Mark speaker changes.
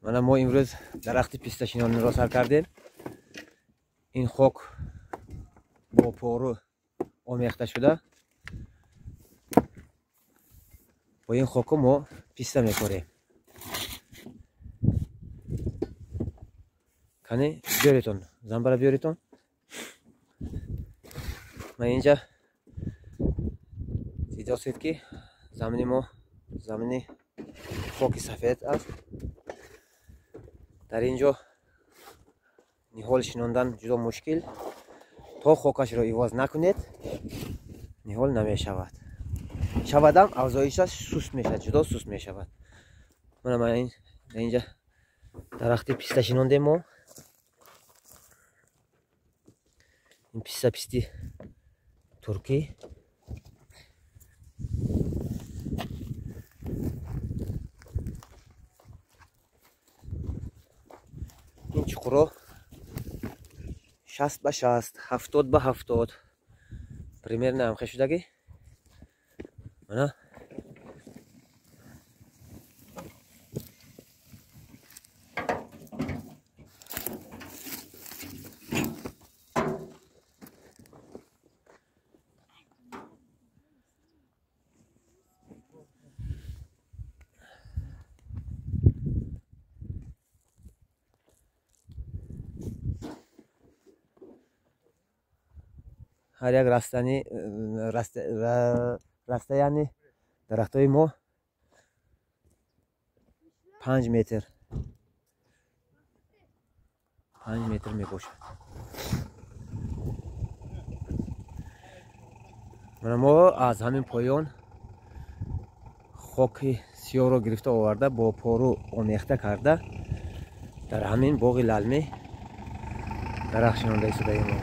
Speaker 1: Мана мо имрӯз дарахти писташинониро сар кардем. Ин хок бо пору омехта шуда, бо ин хоку мо писта мекорем. Кани биёритон, замбара биёритон. Ман инҷа дидосед, ки замини мо замини хоки сафед аст. Дар ин ҷо ниҳол шинондан ҷудо мушкил. То хокашро иваз накунед, ниҳол намешавад. Шавадам, афзоишаш суст мешавад, ҷудо суст мешавад. Мана ман инҷа дарахти писта шинондем мо. Ин писта писти туркӣ. Ин чуқуро 60 ба 60, 70 ба 70 примерно ҳамхе шудагӣ. Мана ҳар як растани раста, яъне дарахтҳои мо 5 метр, 5 метр мебошад. Мана мо аз ҳамин поён хоки сиёҳро гирифта оварда, бо пору омехта карда, дар ҳамин боғи лалмӣ дарахт шинонда истодаем мо.